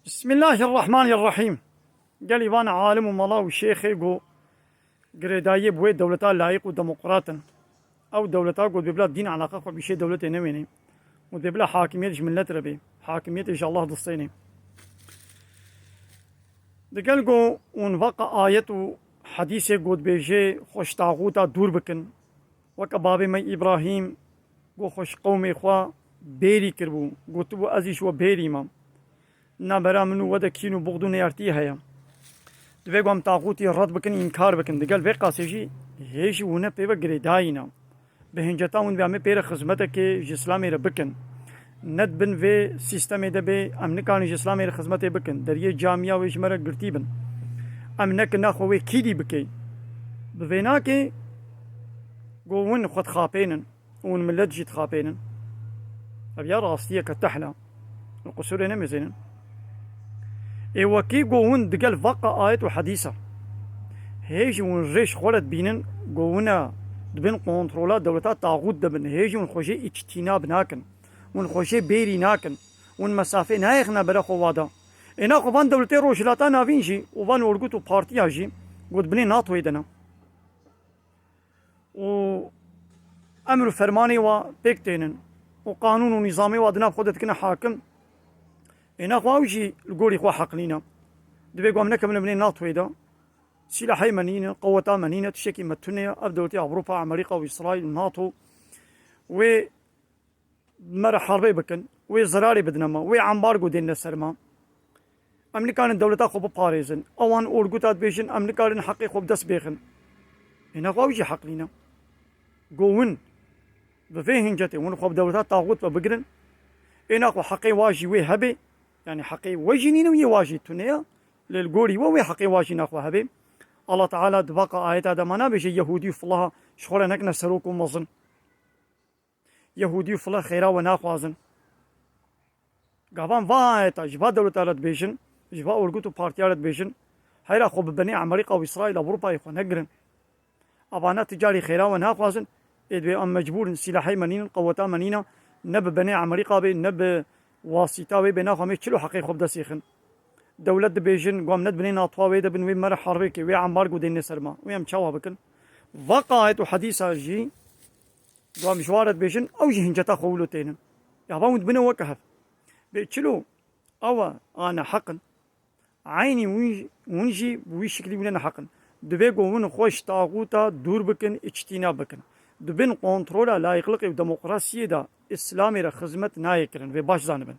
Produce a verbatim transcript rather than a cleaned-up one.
Bismillahirrahmanirrahîm. Gelî van alim û mala û şêxê ku girêdayiyê bi wê dewleta layîq û demokrat in. Ew dewleta ku dibê bila dîn eleqa xwe bi şê dewletê newênê û dê bila hakimiyet ji millet re bê. Hakimiyetê ji Allah distênê. Digel ku hûn vaqa ayet û hedîsê ku dibêjê xwe ji taxûta dûr bikin. Weke babê me Îbrahîm ku xwe ji qewmê xwe bêrî kiribû, gotibû, ez jî ji we bêrî me. Navbera min û we de kîn û buxd û nêrtî heye. Divê ku em taxûtî red bikin, înkar bikin. Digel vê qasê jî hê jî hûn ne pê ve girêdayî ne. Bi hinceta hûn dibê em ê pê re xizmetekê ji Îslamê re bikin. Ne di bin vê sîstemê de bê, em nikarin ji Îslamê re xizmetê bikin. Deriyê camiya wê ji me re girtî bin. Em nekin naxwe wê kî dî bikey. Bi vê nakê ku hûn xwe dixapênin. Hûn millet jî dixapênin. Ev ya rastiyeke tehla. Li qusûrê nemêzênin. Ê wekî ku hûn digel vaqa ayet û hedîsa. Hê jî hûn rêş xwe re dibînin ku hûn e di bin kontrola dewleta taxût de bin. Hê jî hûn xwe jê îçtîna binakin. Hûn xwe jê bêrî nakin. Hûn mesafê nayêxine bere xwe wada. Êna xwe van dewletê Rojhilata Navîn jî û van orgut û partiya jî ku di binê NATOyê de ne. û emr û fermanê wa pêk tênin û qanûn û nîzamê wa di nav xwe de dikine hakim, êna xwe ew jî li gorî xwe heq nîne. Divê ku em nekevin binê NATOyê de. Sîlahê me nîne, qeweta me nîne, tiştekî me tune ye. Ev dewletê Ewropa, Amerîka û Îsraîl û NATO wê me re herbê bikin, wê zirarê bidine me, wê ambargo dênine ser me. Em nikarin dewleta xwe biparêzin. Ewan orguta dibêjin, em nikarin heqê xwe bi dest bêxin. Êna xwe ew jî heq nîne. Go win, bi vê hincetê win xwe bi dewleta taxût ve bigirin. Êna xwe heqê wa jî wê hebe. Yanî heqê we jî nîne û yê wa jî tune ye. Lê li gorî we wê heqê wa jî naxwe hebe. Allah Teala di vaqa ayeta de ma nabêje Yehûdî û filaha ji xwe re nekine serok û mezin. Yehûdî û file xêra we naxwazin. Gavan va ayeta ji va dewleta re dibêjin, ji va orgut û partiya re dibêjin, heyra xwe bi benê Amerîka û Îsraîl, Ewropayê xwe negirin. Avana ti carî xêra we naxwazin, ê dibê em mecbûr in, sîlahê me nînin, qeweta me nîne, ne bi benê Amerîka bê, ne bi wasîta wê bê, naxwe em ê çilo heqê xwe bi destê xin. Dewlet dibêjin, ku em ne di binê NATOa wê de bin, wê me re herbê ke, wê ambargo dênê ser me. Wê em çawa bikin? Vaqa ayet û hedîsa jî, ku em ji wan re dibêjin, ew jî hinceta xwe wilo tênin. Ya van hûn dibine weke hev. Bê çilo, ew e, a neheq in. Eynî hûn, hûn jî bi wî şiklî wî ne neheq in. Divê ku hûn xwe ji taxûta dûr bikin, îçtîna bikin. Di bin kontrola layîqliqê û demokrasiyê de Îslamê re xizmet nayê kirin. Vê baş zanibin.